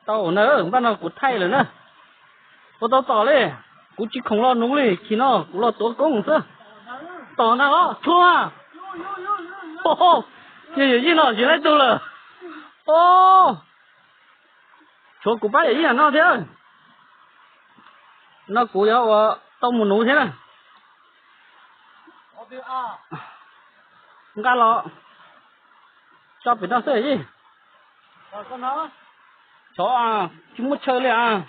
Tau na, npaj no kuv thaij lawm na. Ua tau tom li, kuv tsis khoom los nuv li, chim no kuv los tuav koob xwb. Tom ntag os, tshua. Yog yawm yij no tsis laib tug lawm. Tshuav kuv pab yawm yij no thiab. No kuv yuav ua tau mus nuv thiab na. Nqa los tso pem no xwb yij. Tso, tsis muaj chaw li as.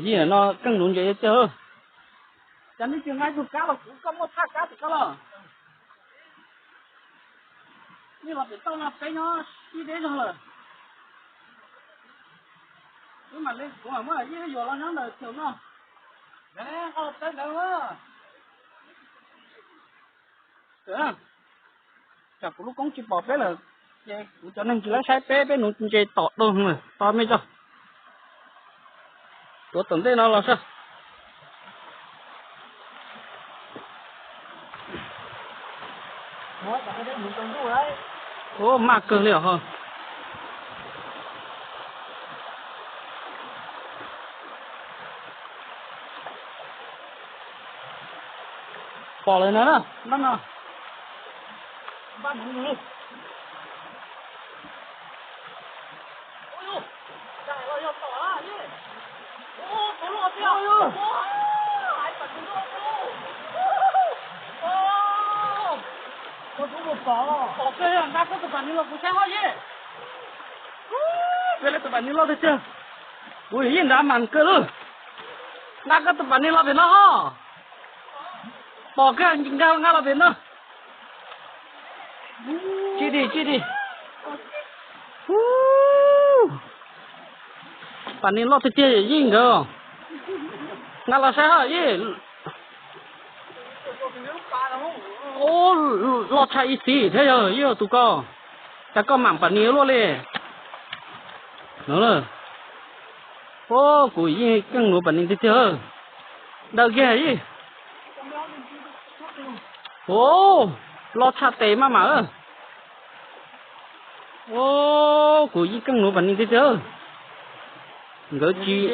Yij no keej nuv ntses tiag. Cas nej tsis nqa tus kab los kuv, koj muaj thaj kab tus kab los? Nej los pem toj no peb nyob ib deb zog lawm. Wb mam li, kuv mam muab yij yuav los nyob ntawm chaw no. Koj los peb ntawd. Tsam kuv lub koob tsis pom peb lawm, ces kuv cov neeg tsis laib saib peb, peb nuv ntses tom dua lawm, tos me tso. Tuav tom ntej no los sas. Ua maj kawg li os. Pom lawm na, npaj no. Pom kawg, nqa koj tus pam ni los kuv saib hos yej. Peb lawv tus pam ni loj tiag tiag. Kuv yeej nrad mas kawg lawm. Nqa koj tus pam ni los pem no hos. Pom kawg, nqa, nqa los pem no. Tsis dim, tsis dim. Pam ni loj tiag tiag yej nkawd. Nqa los saib hos yej. Loj tshaj ib txhis thiab yog yej tus ko. Cas koj mam pam ni luaj li. Kuv yeej keej nuv pam ni tiag tiag. Daws kiag yej. Loj tshaj tes maj mam. Kuv yeej keej nuv pam ni tiag tiag. Nkawd tsis,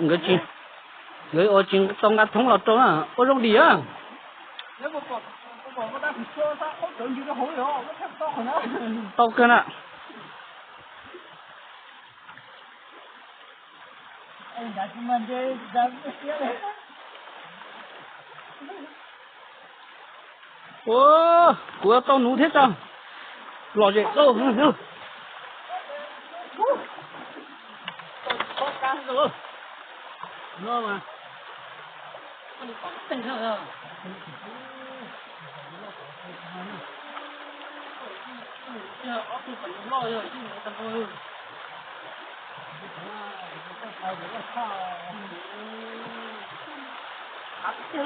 nkawd tsis, nkawd ua tsis tau nqa thoob los rau na, ua zoo dim a. Tau kawg na. Ua, kuv yuav tau nuv thiab tso. Lom zem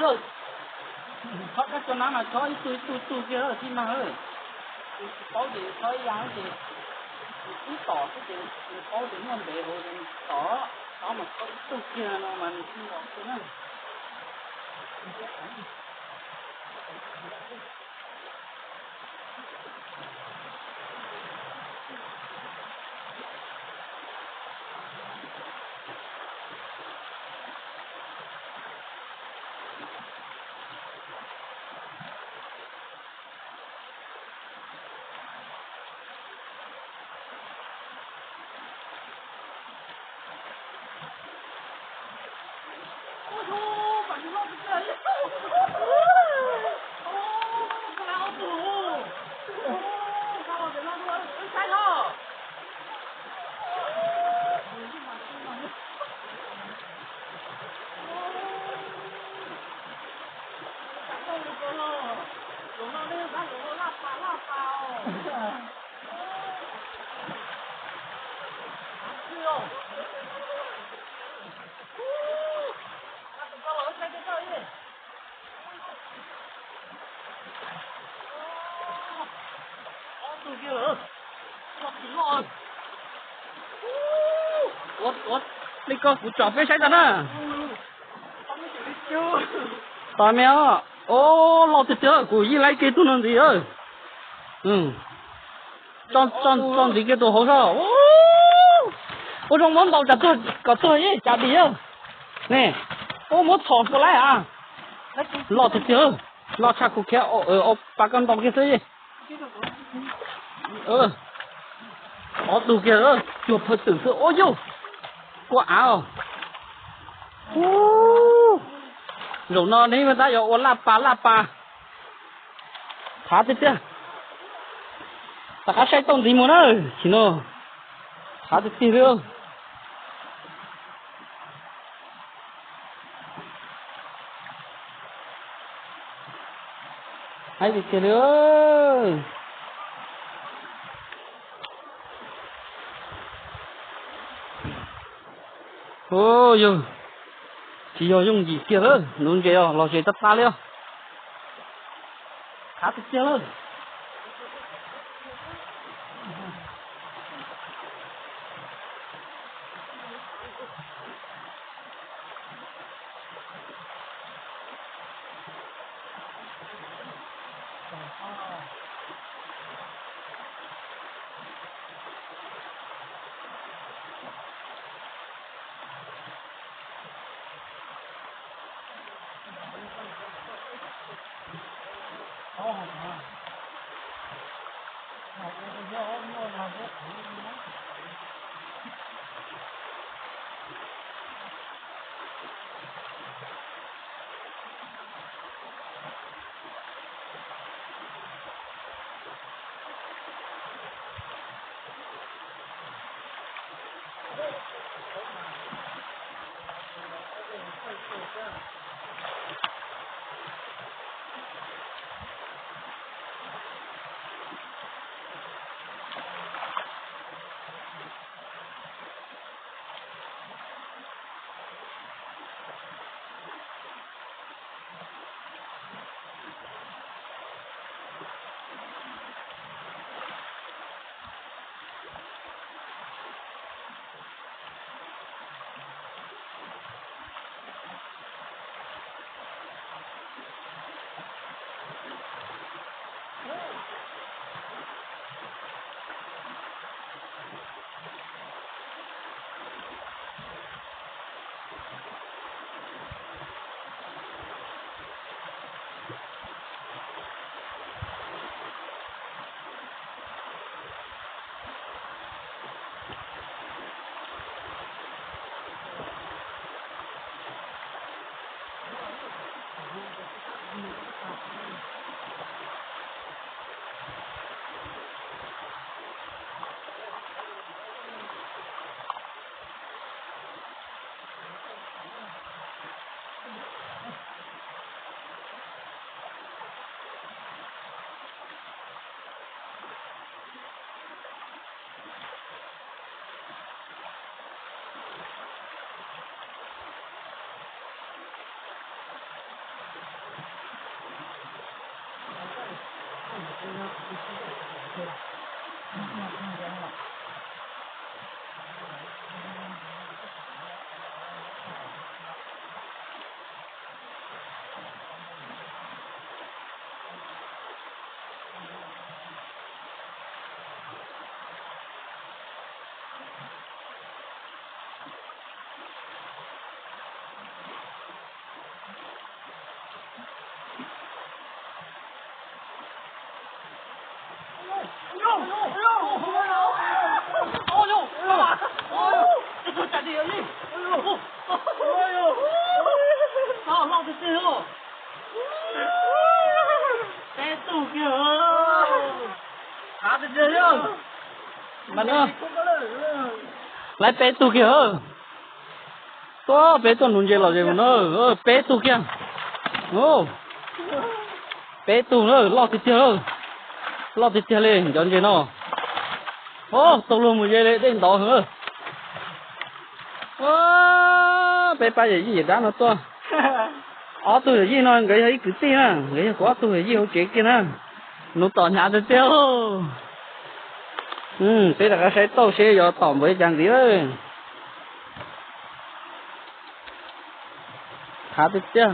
lauj. Chob kab cov nab mas chob ib tug ib tug tug kiag lawm thiab mas. Tsis paub ces chob ib yam ces ib tom xwb ces paub tias muaj ntev hauv tom, chob mas chob ib tug kiag no mas nws tsis los kiag na. Ua li ko kuv tsom peb saib tau na. Tos me os. Os, loj tiag tiag, kuv yeej laib kiag tug no ntxiv. Tso ntxiv kiag tus hauv sab. Ua zoo muab ntaus tsam kom tuag yeej cas dim. Ne, ua muab txhom puas laib a. Loj tiag tiag, loj tshaj kuv khiav, pa koj ntaus kiag xwb. Ob tug kiag, cuag phawj twm xwb. Ua yug, kua av os. Zaum no neb tab yuav ua laj pas laj pas. Thav tiag tiag. Rov qab saib tau ntxiv mus na, chim no. Thav tiag tiag li. Haib tiag tiag li. Yog, tsis yog yooj yim kiag lawm, nuv ntses os, los ze tab tab li os. Thav tiag tiag lawm. Peb tug kiag. Lawv peb tug kiag. Tuaj, peb tuaj nuv ntses los ze mus na. Peb tug kiag. Peb tug na, loj tiag tiag. Loj tiag tiag li cov ntses no. Tau luag mus ze li dej ntov heev. Peb pab yawm yij yawm dab no tuaj. Ob tug yawm yij no nkawd yog ib kwv tij na, nkawd yog kuv ob tug yawm yij hauv tsev kiag na. Nuv tom hnyav tiag tiag. Peb rov qab saib tauj seb yuav tom npaum li cas ntxiv. Thav tiag tiag.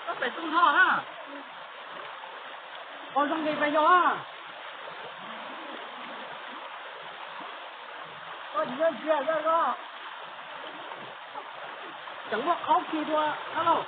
Koj pem tub nrho na. Koj zoo li pes yog a. Koj tsis nyob ntsia zoj zoj. Tseem muaj qhaub khi dua na lauj.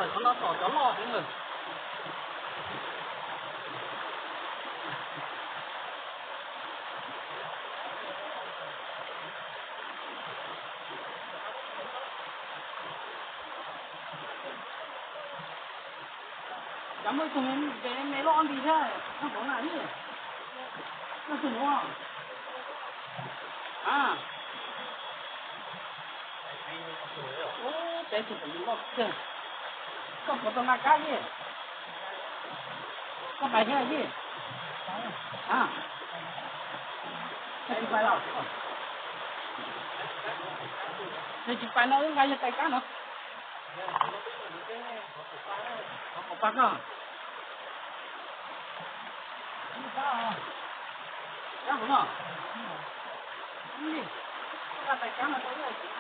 Qhov no tom cov loj xwb na. Cas muaj ib tug me me loj li thiab, nyob hauv na ib, nyob twg nuav? A, ub, peb tug pem loj kawg. Koj puas tau nqa kab yij? Koj pais thiab yij? A, koj tsis pais los? Yog tsis pais no wb nqa yawg tais kab no. Qhov pab koj. Kab hauv no. Nqa tais kab no rau wb.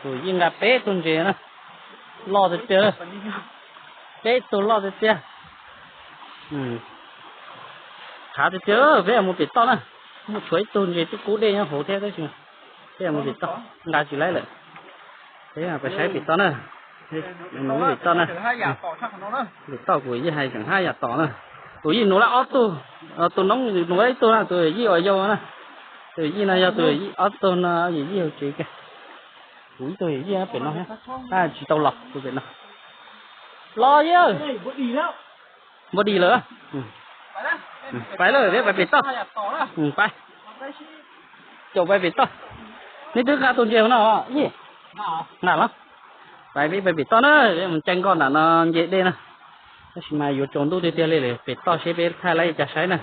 Tus Yij nqa peb tug ntses na, loj tiag tiag, peb tug loj tiag tiag. Qhav tiag tiag, peb mus pem toj na. Muaj tshuav ib tug ntses twb kub dej nyob hauv thiab tab sis peb mus pem toj nqa tsis laib lawm. Peb mus saib pem toj na. Mus pem toj na. Pem toj kuv Yij hais tseem haj yam tom na. Tus Yij nuv lawm ob tug, tus Noob nuv ib tug na, tus Yij uas yau na. Tus Yij no yog tus Yij ob tug no, Yij hauv tsev kiag. Kuv ib tug Yij pem no, tsis tau los tus pem no. Los Yij, npua dis lawm. Pais lawm, peb pais pem toj. Pais, caum pais pem toj. Neb twb nqa tus ntses no Yij, nqa los. Pais peb pais pem toj na, peb mus caij nkoj nram no nce dej na. Tab sis mas yuav tsaus ntuj tiag tiag li lawm, pem toj seb peb thaij laib cas saib na.